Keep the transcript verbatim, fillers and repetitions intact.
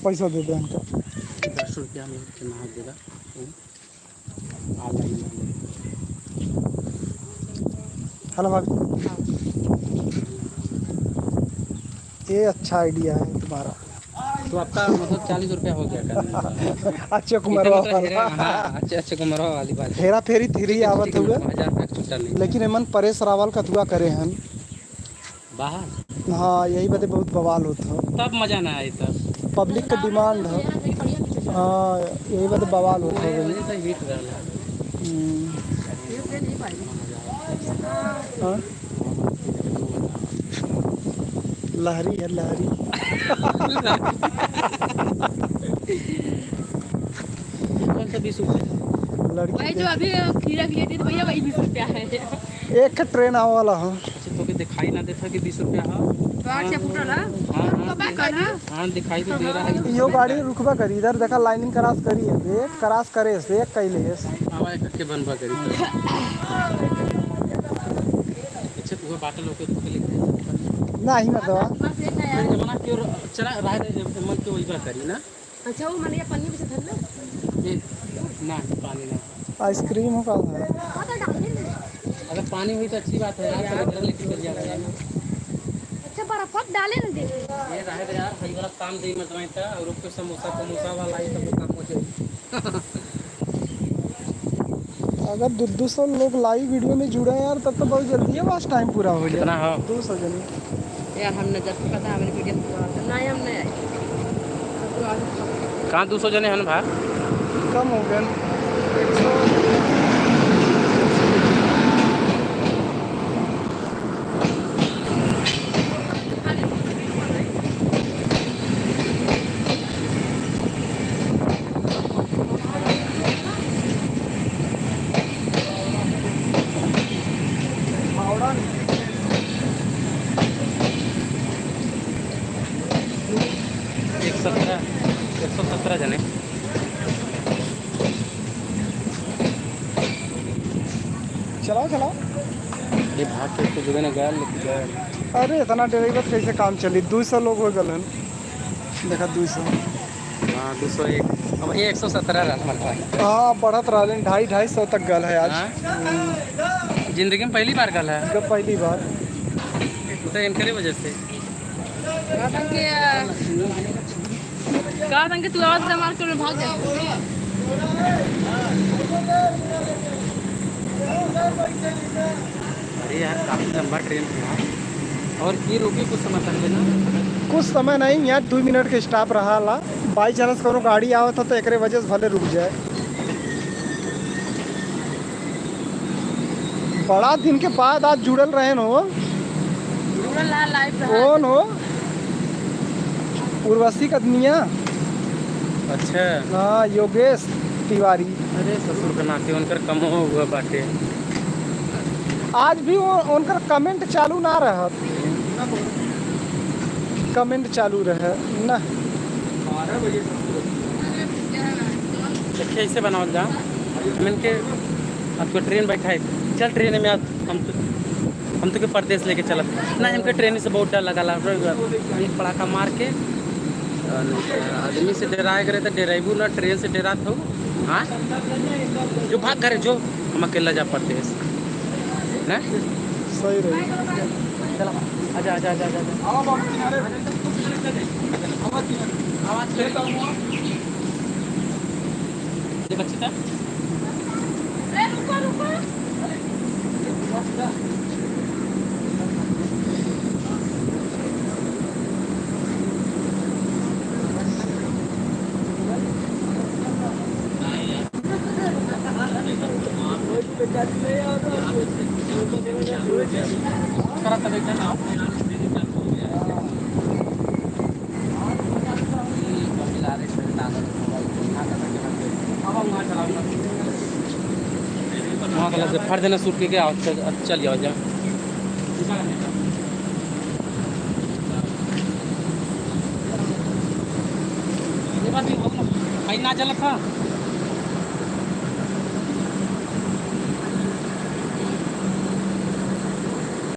पैसा दे दे हमका। दस रुपया में के मार देगा। हेलो भाभी। ये अच्छा आइडिया है तुम्हारा। तो आपका मतलब चालीस रुपया हो गया का? अक्षय कुमार वाला। हाँ, अक्षय, अक्षय कुमार वाली बात। हेरा फेरी थ्री आवत हुए। हजार रुपया छुट्टा नहीं। लेकिन एमन परेश रावल का दुआ करे हैं। बाहर? हाँ, यही बदे बहुत बवाल होत ह। तब मजा ना आई तब। पब्लिक का डिमांड ह। हाँ, यही बदे बवाल होत ह। वही वजह से हिट रहल है। हम्म। हाँ? लहरी है, लहरी। कौन सा बीस रुपया? लड़की भाई, जो देख अभी खीरा के लिए दी तो भैया, वही बीस रुपया है। एक ठे ट्रेन आवे वाला ह। अच्छा, तोके दिखाई ना देता कि बीस रुपया ह? तो आठ से फुटल है। हाँ, हाँ, हाँ, दिखाई तो दे रहा है। यो गाड़ी रुकबा करी, इधर देखा, लाइनिंग क्रॉस करी है, देख, क्रॉस करे से, एक कैले है। आवा, एक के बनबा करी। अच्छा, तू बाटल होके तोके लिख दे। नाही, मर्दवा। जमाना की ओर चला रहा है, मन के वही बात करी ना। अच्छा, वो मने पन्नी में से धर ले। ए, ना, पानी ना। आइसक्रीम हो का? हाँ, तो डाल दे ना। अगर पानी हुई तो अच्छी बात है यार, तो घर लेके चल जाना यार। अच्छा, बर्फ डाले ना दे। ये रहे दे यार, भाई वाला काम दे मत रहे था, और कोई समोसा, समोसा वाला ये सब काम हो जाए। अगर दो, दो सौ लोग लाइव वीडियो में जुड़े हैं यार, तब तो बहुत जल्दी है, watch time पूरा हो जाए। कितना हो? दो सौ जने। यार, हम न जब पता हमारे वीडियो में तो नहीं, हम नहीं आए। कहाँ दो सौ जने हैं भाई? कम हो गए। एक सौ। एक सत्रह, एक सौ सत्रह जने। चलाओ, चलाओ। ये भाग के तो जो है ना गया, लेकिन गया। अरे, इतना ड्राइवर कैसे काम चली? दो सौ लोग हो गए हैं। देखा, दो सौ। हाँ, दो सौ एक। अब ये एक सौ सत्रह रहा हमारे पास। हाँ, बढ़त रहले, ढाई, ढाई सौ तक गल है आज। हाँ। हम्म। जिंदगी में पहली बार गल है। जब पहली बार। तो इनकरे वजह से। कहा था कि, कहा था कि तू आवाज दे मार के भाग जा। अरे यार, काफी लंबा ट्रेन है यार। और ये रुकी कुछ समय तक है ना? कुछ समय नहीं यार, दो मिनट के stop रहा ला। By chance कौनो गाड़ी आवत हो तो एकरे वजह से भले रुक जाए। बड़ा दिन के बाद आज जुड़ल रहेन हो। जुड़ल ना, live रहा। कौन हो? उर्वशी कदमिया। अच्छा। हाँ, योगेश तिवारी। अरे ससुर के नाते उनकर कम हो हुआ बाटे। आज भी वो, उनकर comment चालू ना रहत। Comment चालू रहे ना। देखिए, ऐसे बनावल जा। हमन के अब तो ट्रेन बैठा है, चल ट्रेन में, आज हम तो, हम तो के परदेस लेके चलत। ना, हमके ट्रेन से बहुत डर लगा ला, पड़ाका मार के। आदमी से डराए करे तो डराइबू ना, ट्रेन से डरात हो। हाँ, जो भाग घरे जो, हम अकेला जा परदेस। ना? सही रही। चला, आजा, आजा, आजा, आजा, आजा। आवा बाबू किनारे। आवा किनारे। आवाज करे। ये बच्चे का? ए, रुको, रुको। वहाँ गला से फट देना सूट के, के आओ, चल, चल जाओ, जा। भाई ना चलत था।